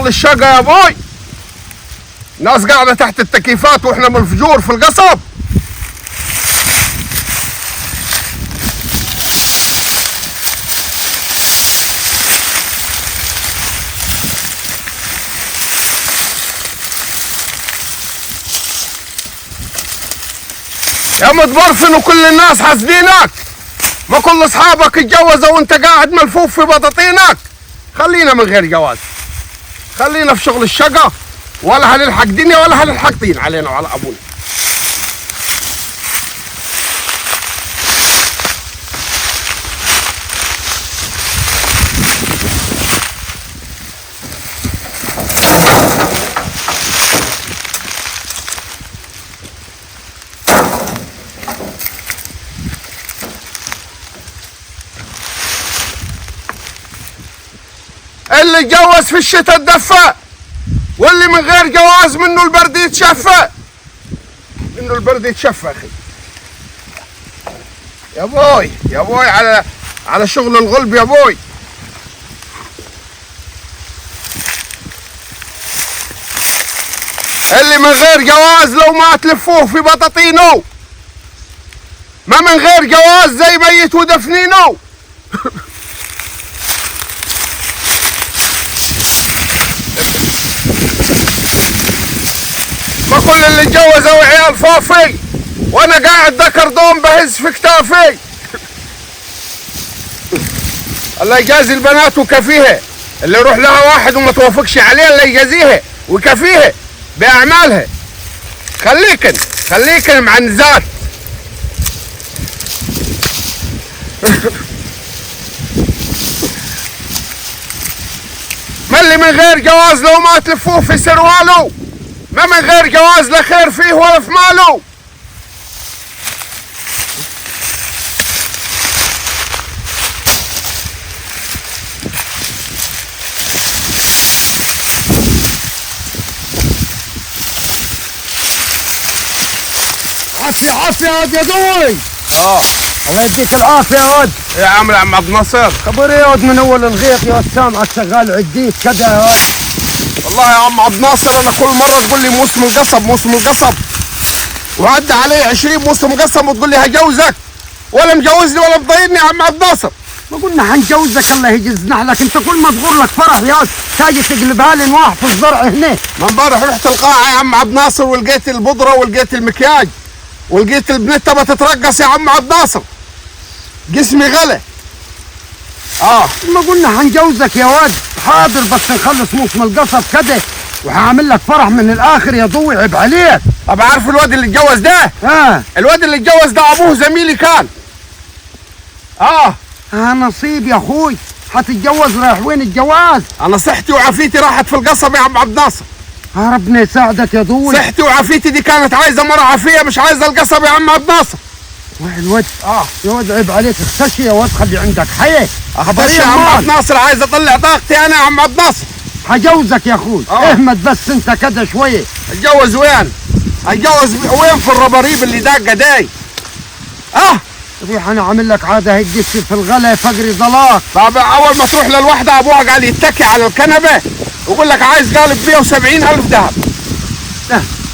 شغل الشقة يا بوي. ناس قاعدة تحت التكييفات واحنا من الفجور في القصب. يا متبرفن وكل الناس حاسدينك، ما كل اصحابك اتجوزوا وانت قاعد ملفوف في بطاطينك. خلينا من غير جواز، خلينا في شغل الشقة، ولا هنلحق دنيا ولا هنلحق طين علينا وعلى ابونا. اللي اتجوز في الشتاء اتدفى، واللي من غير جواز منه البرد يتشفى، منه البرد يتشفى. اخي يا بوي يا بوي على شغل الغلب يا بوي. اللي من غير جواز لو ما تلفوه في بطاطينه، ما من غير جواز زي ميت ودفنينه. ما كل اللي اتجوزوا عيال فافي، وانا قاعد ذكر دوم بهز في كتافي. الله يجازي البنات وكفيها، اللي يروح لها واحد وما توافقش عليه الله يجازيها ويكفيها باعمالها. خليكن خليكن معنزات. ما اللي من غير جواز لو ما تلفوه في سرواله، ما من غير جواز لا خير فيه ولا في ماله. عافية عافية يا دوي. الله يديك العافية يا ود. يا عم عم عبد الناصر، خبر يا ود من أول الغيط يا ود، سامعك شغال عديت كذا يا ود. والله يا عم عبد الناصر انا كل مرة تقول لي موسم القصب موسم القصب، وعدى علي 20 موسم قصب وتقول لي هجوزك، ولا مجوزني ولا مضايقني يا عم عبد الناصر. ما قلنا حنجوزك الله يجزنا لك، انت كل ما تغور لك فرح يا ود تاجي تقلبها لي نواح في الزرع هنا. ما امبارح رحت القاعة يا عم عبد الناصر ولقيت البودره ولقيت المكياج ولقيت البنت تبى تترقص يا عم عبد الناصر، جسمي غلى. ما قلنا حنجوزك يا واد، حاضر بس نخلص موسم القصب كده وهعمل لك فرح من الاخر يا ضوي، عيب عليك. طب عارف الواد اللي اتجوز ده؟ الواد اللي اتجوز ده ابوه زميلي كان. نصيب يا اخوي، هتتجوز رايح وين الجواز؟ انا صحتي وعافيتي راحت في القصب يا عم عبد الناصر. ربنا يساعدك يا ضوي. صحتي وعافيتي دي كانت عايزه مرة عافية، مش عايزه القصب يا عم عبد الناصر. الواد يا واد عيب عليك، اختشي يا واد، خلي عندك حياة. اختشي يا عم عبد الناصر، عايز اطلع طاقتي انا يا عم عبد الناصر. هجوزك يا اخوي، اهمد بس انت كده شوية. اتجوز وين؟ اتجوز وين في الرباريب اللي داقه داي؟ روح انا عامل لك عادة هيك في الغلا فقري ضلاق. طب اول ما تروح للوحدة ابوها قال يتكي على الكنبة ويقول لك عايز قالب 170,000 ذهب.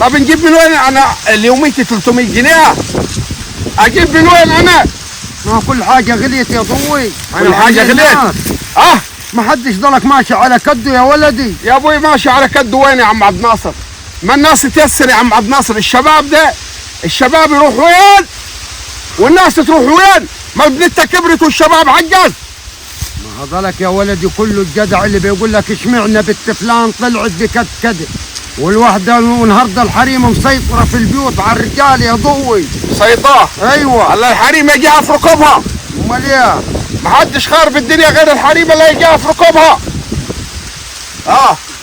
طب نجيب من وين انا اليوميتي 300 جنيه؟ اجيب من وين انا؟ ما كل حاجة غليت يا ضوي، كل حاجة غليت. ما حدش ضلك ماشي على كده يا ولدي. يا ابوي ماشي على كده وين يا عم عبد الناصر؟ ما الناس تيسر يا عم عبد الناصر، الشباب ده الشباب يروح وين؟ والناس تروح وين؟ ما البنت كبرت والشباب عجز. ما هذلك يا ولدي كله الجدع اللي بيقول لك اشمعنا بنت فلان طلعت بكد كده، والوحدة والنهارده الحريم مسيطرة في البيوت على الرجال يا ضوي. مسيطرة؟ ايوه. الله الحريم يجيها في ركوبها. امال ايه؟ ما حدش خارب الدنيا غير الحريم اللي يجيها في ركوبها.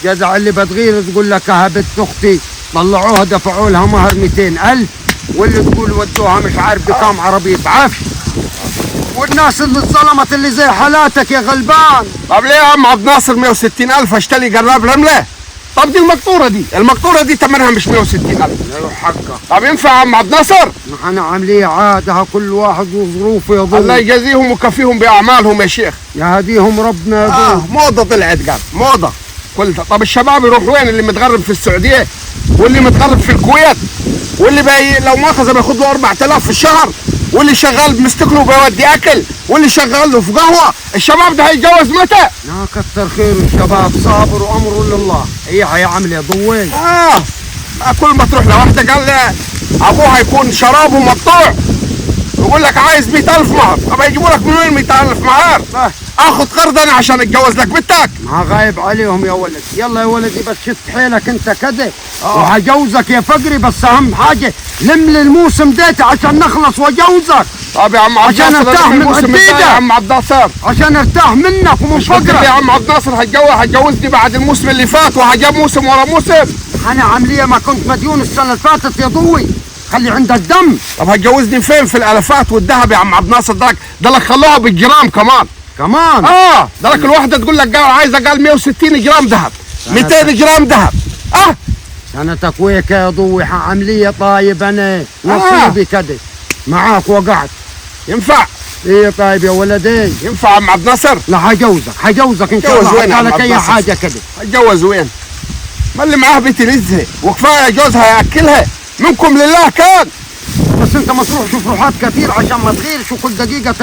الجدع اللي بتغير تقول لك ها بنت اختي طلعوها دفعوا لها مهر 200,000، واللي تقول ودوها مش عارف بكام عربية عفش، والناس اللي اتظلمت اللي زي حالاتك يا غلبان. طب ليه يا عم عبد الناصر 160,000 اشتري جراب رملة؟ طب دي المقطوره دي، المقطوره دي ثمنها مش 160,000. لا حقك. طب ينفع يا عم عبد الناصر؟ ما انا عامل ايه عادها، كل واحد وظروفه يا ضوي. الله يجازيهم ويكفيهم باعمالهم يا شيخ. يهديهم ربنا يا ضوي. موضة طلعت قال، موضة. كل ده. طب الشباب يروح وين؟ اللي متغرب في السعودية واللي متغرب في الكويت واللي لو مؤاخذة بياخد له 4000 في الشهر، واللي شغال بمستكله بيودي اكل، واللي شغال له في قهوة. الشباب ده هيتجوز متى؟ لا كتر خير الشباب، صابر وامره لله. ايه هيعمل يا ضوي؟ كل ما تروح لواحدة قال لي ابوها يكون شرابه مقطوع، يقول لك عايز 100,000 مهر. طب هيجيبوا لك من وين 100,000 مهر؟ اخد قرض انا عشان اتجوز لك بنتك؟ ما غايب عليهم يا ولد. يلا يا ولدي بس شد حيلك انت كده وهجوزك يا فقري، بس اهم حاجة لم لي الموسم ديت عشان نخلص واجوزك. طب يا عم عبد عشان الناصر ارتاح من الموسم الجاي يا عم عبد الناصر، عشان ارتاح منك ومن فقرك يا عم عبد الناصر. هتجوزني بعد الموسم اللي فات وهجيب موسم ورا موسم. انا عملية ما كنت مديون السنة اللي فاتت يا ضوي، خلي عندك دم. طب هتجوزني فين؟ في الالافات والذهب يا عم عبد الناصر. ده خلوها بالجرام كمان. كمان ده لك الواحدة تقول لك قال عايزه، قال 160 جرام ذهب، 200 جرام ذهب. سنتك ويك يا ضوي عملية. طيب انا نصيبي كده معاك وقعت. ينفع؟ ايه طيب يا ولدي ينفع يا عم عبد الناصر؟ لا هجوزك، هجوزك ان شاء الله. حتى لك اي حاجة كده. هتجوز وين؟ ما اللي معاه بيت يلزها وكفاية جوزها ياكلها، منكم لله كان. بس انت ما تروحش فروحات كثير عشان ما تغيرش، وكل دقيقة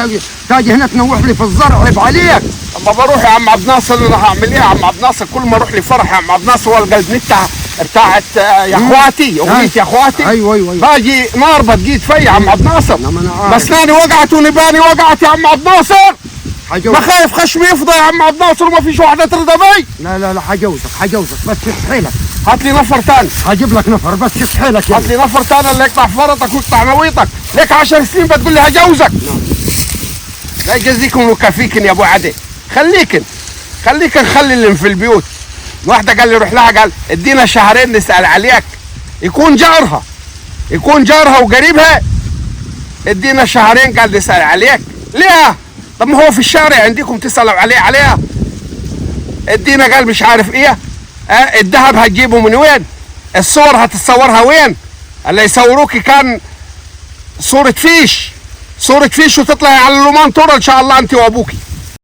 تاجي هنا تنوح لي في الزرع، عيب عليك. طب بروح يا عم عبد الناصر، انا هعمل ايه يا عم عبد الناصر؟ كل ما اروح لي فرح يا عم عبد الناصر والقى البنت بتاعت يا اخواتي، اغنية يا اخواتي. ايوه ايوه ايوه. باجي نار بتجيت فيا يا عم عبد الناصر. بسناني وقعت ونباني وقعت يا عم عبد الناصر. ما خايف خشمي يفضى يا عم عبد الناصر وما فيش واحدة ترضى بي. لا لا لا حجوزك، حجوزك بس شد حيلك. هات لي نفر ثاني. هجيب لك نفر بس شد حيلك. هات لي نفر ثاني اللي يقطع فرطك ويقطع نويطك. لك 10 سنين بتقول لي هجوزك. لا يجزيكم ويكفيكن يا ابو عدي. خليكن خليكن، خلي اللي في البيوت. واحدة قال لي روح لها، قال ادينا شهرين نسأل عليك. يكون جارها، يكون جارها وقريبها. ادينا شهرين قال نسأل عليك. ليه؟ طب ما هو في الشارع عندكم تسألوا عليه عليها. ادينا قال مش عارف ايه. الذهب هتجيبه من وين؟ الصور هتتصورها وين؟ اللي يصوروكي كان صورة فيش، صورة فيش وتطلعي على اللومان تورا ان شاء الله انت وابوكي.